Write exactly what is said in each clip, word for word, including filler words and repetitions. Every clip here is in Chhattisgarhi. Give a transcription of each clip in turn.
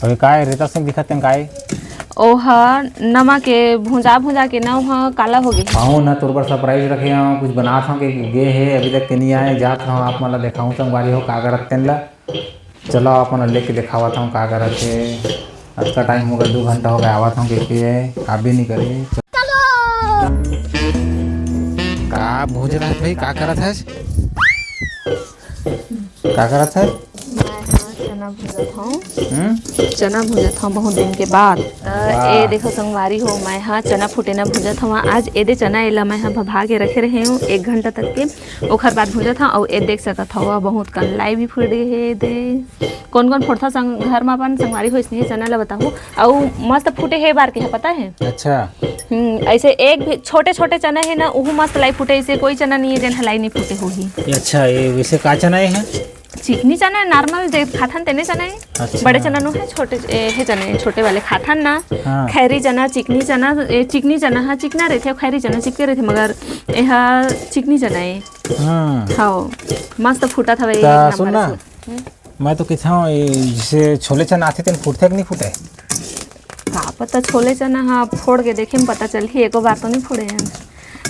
अबे काय रेता सिंह दिखत तें काय? ओह, नमा के भुंजा भुंजा के ना ओह काला हो गे। पाहुन ह तोर बर surprise रखे हंव, कुछ बनात हंव के गे हे, अभी तक के नहीं आए, जात हंव आप मन ला देखाऊं संगवारी हो का करत तेन ला। चलो आप मन ला लेके देखावत हंव का करत हे। अतका time हो गे, दू घंटा हो गे आवत हंव के, के अभी नहीं करे। का भूंज रहा है भाई, का करत है? का करत है? मैं ह चना भूंजत हंव। हम्म? चना भूंजत हंव बहुत दिन के बाद। त वाह। ए देखो संगवारी हो, मैं ह चना फुटेना भूंजत हंव। आज एदे चना एला मैं ह भभा के रखे रहे हंव एक घंटा तक के। ओखर बाद भूंजत हंव अउ ए देख सकत हव बहुत कन लाई भी फुट गे हे एदे। कोन कोन फोड़था संग, घर म अपन संगवारी हो इसने चना ला बताहू। अउ मस्त फूटे हे बार के ह, पता हे? अच्छा। हम्म, ऐसे एक भी छोटे छोटे चना हे ना, उहू मस्त लाई फूटे। ऐसे कोई चना नहीं है जेन ह लाई नहीं फूटे होही। ये अच्छा, ये वैसे का चना है? चिकनी चना है, normal जे खाथन तेने चना है। अच्छा। बड़े चना नो है, छोटे ए, हे चना है, छोटे वाले खाथन ना। हाँ। खैरी चना, चिकनी चना, ए, चिकनी चना हा चिकना रहथे, खैरी चना चिपके रहथे, मगर एहा चिकनी चना है। हाँ। हाँ, मस्त फूटत हवे, त एक नंबर सुन ना, से। हम्म। मैं तो कहता हूँ, ये जैसे छोले चना आथे, तेन फूटथे कि नहीं फूटे? का पता, छोले चना हा फोड़ के देखे में पता चलही, एको बार तो नहीं फोड़े हैं।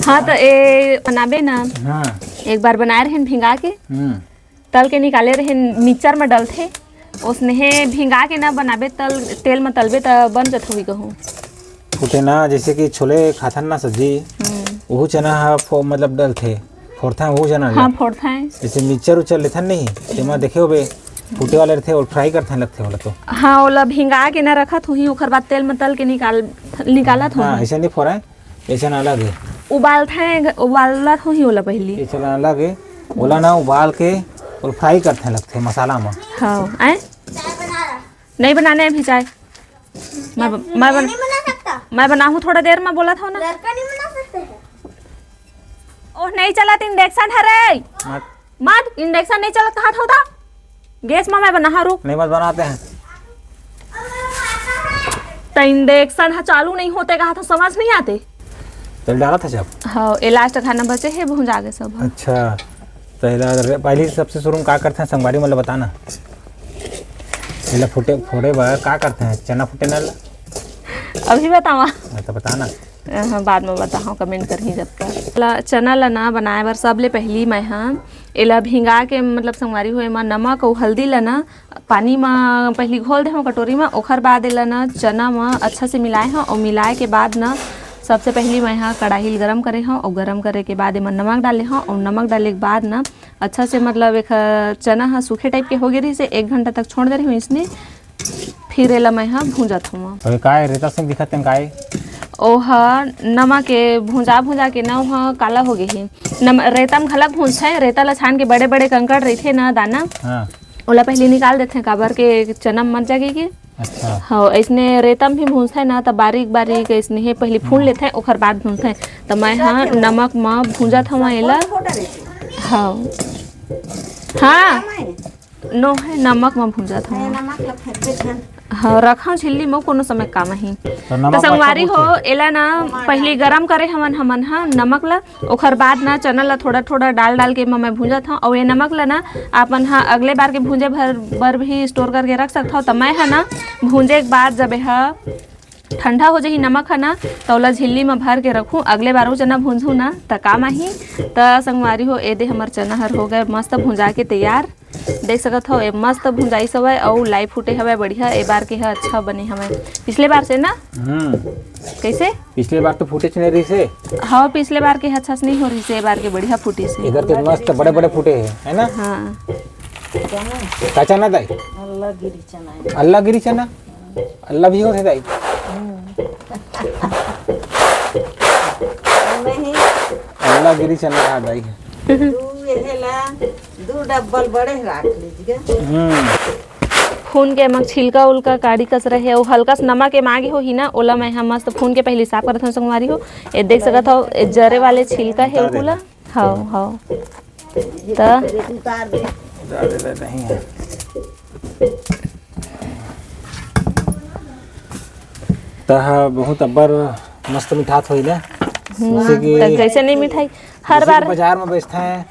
हाँ, तो ए बनाबे ना, हाँ। एक बार बनाए रहेन भिंगा के, हम्म। तल के निकाले रहेन, मिक्सचर में डलथे, ओसने भिंगा के ना बनाबे, तल, तेल में तलबे त बन जत होही कहूँ। फूटे ना, जैसे कि छोले खाथन ना सब्जी, हम्म। वहू चना हा फो-, मतलब डलथे, फोड़थन वहू चना ला। हाँ, फोड़थन। जैसे मिक्सचर उच्चर लेथन नहीं, तेमा देखे होबे, फूटे वाले रहथे, और fry करथन लगथे ओला तो। हाँ, ओला भिंगा के ना रखत होही, ओखर बाद तेल में तल के निकाल, निकालत हाँ, होही। ऐसे नहीं फोड़े, ये चना अलग है। उबालथें, उबालत होही ओला पहिली। ये चना अलग है, ओला ना उबाल के और fry करथें लगथे मसाला में। हाँ, आय? नहीं बनाने अभी चाय। मैं ब-, मैं बन-, नहीं बना सकता। मैं बनाहूँ थोड़ा देर में, बोलत हंव ना। लड़का नहीं बना सकते हैं। ओह, नहीं चलत induction हरे। मत। मत, induction नहीं चलत कहत हंव त। गैस में मैं बनाहूँ, रुक। नहीं, मत बनाते हैं। त induction ह चालू नहीं होते कहत हंव, समझ नहीं आते। तेल डालत हस जब? हाँ, ये last खाना बचे हे, भुंजा गे सब। अच्छा, त एला रे-, पहली सबसे शुरू में का करथें, संगवारी मन ला बताना। एला फूटे, फोड़े बर का करथें, चना फूटे ना ला? अभी बतावा। हाँ, तो बताना। हाँ, बाद में बताहूँ, comment करही जब तक। ला, चना ला ना बनाए बर सबले पहली मैं हा एला भिंगा के, मतलब संगवारी हो, एमा नमक अउ हल्दी ला ना पानी म पहिली घोल देहूँ कटोरी म, ओखर बाद एला ना चना म अच्छा से मिलाए हंव, अउ मिलाए के बाद ना सबसे पहिली मैं हा कड़ाही ल गरम करे हंव, अउ गरम करे के बाद एमा नमक डाले हंव, अउ नमक डाले के बाद ना अच्छा से, मतलब, एक चना ह सूखे type के हो गे रहिस हे, एक घंटा तक छोड़ दे रहे हंव इसने, फिर एला मैं हा भूंजत हंव। अबे काय रेता सिंह दिखत तें काय? ओह, नमा के भूंजा भूंजा के ना ओह काला हो गे हे। नम-, रेता म घलक भूंजथे, रेता ला छान के बड़े बड़े कंकड़ रहिथे ना दाना, हाँ। ओला पहिली निकाल देथे, काबर के चना म मर जागे के। अच्छा। हाँ, अइसने रेता म भी भूंजथे ना, त बारीक बारीक अइसने हे, पहिली फूल लेथे, ओखर बाद भूंजथे। त मैं हा नमक म भूंजत हंव एला। हाँ। हाँ। नो हे, नमक म भूंजत हंव। हाँ, रखंव झिल्ली म, कोनो समय काम आही। त संगवारी हो, एला ना पहिली गरम करे हवन हमन हा नमक ला, ओखर बाद ना चना ला थोड़ा-थोड़ा डाल-डाल के एमा मैं भूंजत हंव। अउ ये नमक ला ना आप मन ह अगले बार के भूंजे भर बर भी store करके रख सकथव। त मैं ह ना भूंजे के बाद जब एहा ठंडा हो जाही नमक ह ना, त ओला झिल्ली म भर के रखहूं। अगले बार वो चना भूंजहूं ना, त काम आही। त संगवारी हो, ए दे हमर चना हर हो गए मस्त भूंजा के तैयार। देख सकत हव, ए मस्त भुंजाइस हवय अउ लाई फूटे हवय बढ़िया। ए बार के ह अच्छा बने हवय पिछले बार से ना। हम्म। कैसे? पिछले बार तो फूटेच नहीं रहिस हे। हाँ, पिछले बार के ह अच्छा से नहीं हो रहिस हे, ए बार के बढ़िया फूटिस हे। एकर के मस्त बड़े-बड़े फूटे हे, है ना? हाँ। का चना दाई? अल्लागिरी चना है। अल्लागिरी चना? अल्ला भी होथे दाई। हम्म। नहीं। अल्लागिरी चना हा दाई। दू एहे ला, दू डब्बल बड़े राख लीजिए। हम्म। खून के मग छिलका उलका काड़ी कस रहे, अउ हल्का सा नमक एमा आगे होही ना, ओला मैं हा मस्त फून के पहिली साफ करत हंव संगवारी हो। ए देख सकत हव, ए जरे वाले छिलका हे, उतार दे। ओला। हव, हव। त उतार दे। उतार दे, नहीं है। त ह बहुत अब्बड़ मस्त मिठात होही ना। हम्म, जैसे कि त कैसे नहीं मिठाई? हर जैसे कि बार बाजार में बेचता है,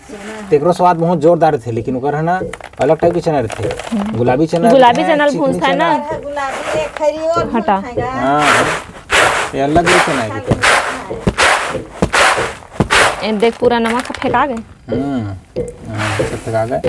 तेकरो स्वाद बहुत जोरदार थे, लेकिन ओकर है ना, अलग टाइप के चना रहिथे। गुलाबी चना गुलाबी रहिथे, चना ल चिकनी भूंजथन ना। चना। गुलाबी ले खरी और हटा। भूंजथन गा। हाँ, ये अलग ही चना है। ए देख, पूरा नमक ह फेंका गे। हम्म, हाँ, सब फेंका गे।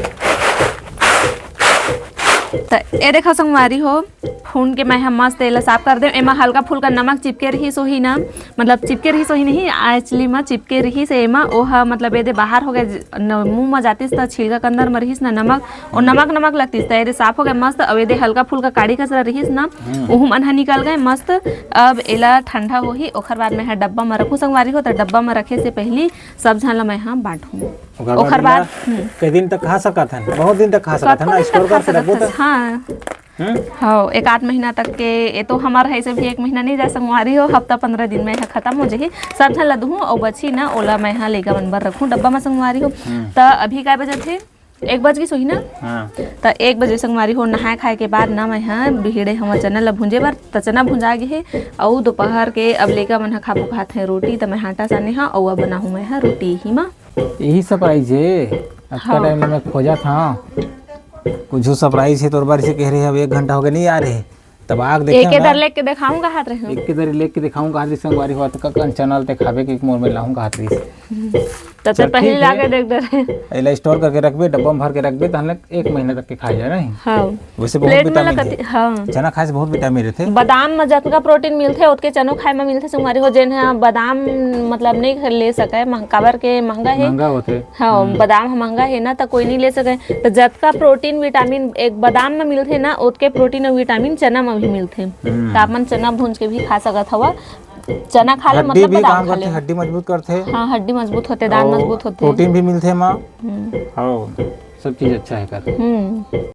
त ए देखा संगवारी हो, खून के मैं ह मस्त एला साफ कर देव। एमा हल्का फुल्का नमक चिपके रहिस होही ना, मतलब चिपके रहिस होही नहीं, actually म चिपके रहिस एमा, ओह मतलब एदे बाहर हो गए, ज-, न-, मुंह म जातिस त छिलका के अंदर म रहिस ना नमक, और नमक नमक लगतिस त एदे साफ हो गए मस्त। अब एदे हल्का फुल्का काड़ी कचरा रहिस ना, हम्म। ओहू मन ह निकल गए मस्त। अब एला ठंडा होही, ओखर बाद मैं ह डब्बा म रखूं संगवारी हो। त डब्बा म रखे से पहली सब झन ला मैं ह बांटूं। ओकर बाद ओकर बाद, एला हम्म। कई दिन तक खा सकत हन? बहुत दिन तक खा सकत हन कतको ना, दिन तक store खा करके रखबो सकत त। हन, हाँ। हम्म? हाँ, एक आध महीना तक के, ये तो हमर है से भी एक महीना नहीं जाए संगवारी हो, हफ्ता पंद्रह दिन में ह खत्म हो जाही। सब झन ला दुहूं अउ बची ना, ओला मैं ह लइका मन बर रखूं डब्बा में संगवारी हो। हम्म। त अभी काय बजत हे? एक बज गिस होही ना? हाँ। त एक बजे संगवारी हो, नहाए खाए के बाद ना मैं ह बिहिड़े हवा चना ला भूंजे बर, त चना भुंजा गे हे। अउ दोपहर के अब लइका मन ह खाबो खात हे रोटी, त मैं ह आटा साने हंव अउ अब बनाहूं मैं ह रोटी ही मा। यही surprise हे, अतका हाँ। Time ले मैं खोजत हंव। कुछ surprise हे तोर बर, से कह रहे अब एक घंटा हो गया नहीं आ रहे, तब आग देखे एके ना। दर लेके देखाऊं कहत रहे। एके दर लेके देखाऊं कहत रहे संगवारी हो, अतका कन चना ल ते खाबे के मोर में लाहूं कहत रहिस। तब ते चल, पहले ठीक हे। लाके देख दे रहे। एला store करके रखबे, डब्बा में भर के रखबे, तहन ले एक महीना तक के खाए जाए नहीं। हाँ। वैसे बहुत plate में vitamin लगती, हे। हाँ। चना खाए से बहुत vitamin रहथे। बादाम में जतका protein मिलथे, ओतके चनो खाए में मिलथे संगवारी हो। जेन ह बादाम मतलब नहीं ले सके, मह-, काबर के महंगा हे। महंगा होथे। हाँ, हम्म। बादाम ह महंगा हे ना, त कोई नहीं ले सके। त जतका protein, vitamin एक बादाम में मिलथे ना, ओतके protein और vitamin चना में भी मिलथे। हम्म। त आप मन चना भूंज के भी खा सकत हवा। चना खा ले, हड्डी मतलब भी बादाम काम खा ले। करथे, हड्डी मजबूत करथे। हाँ, हड्डी मजबूत होथे, दांत और मजबूत होथे। Protein भी मिलथे एमा। हम्म। हाँ, सब चीज अच्छा हे कर। हम्म।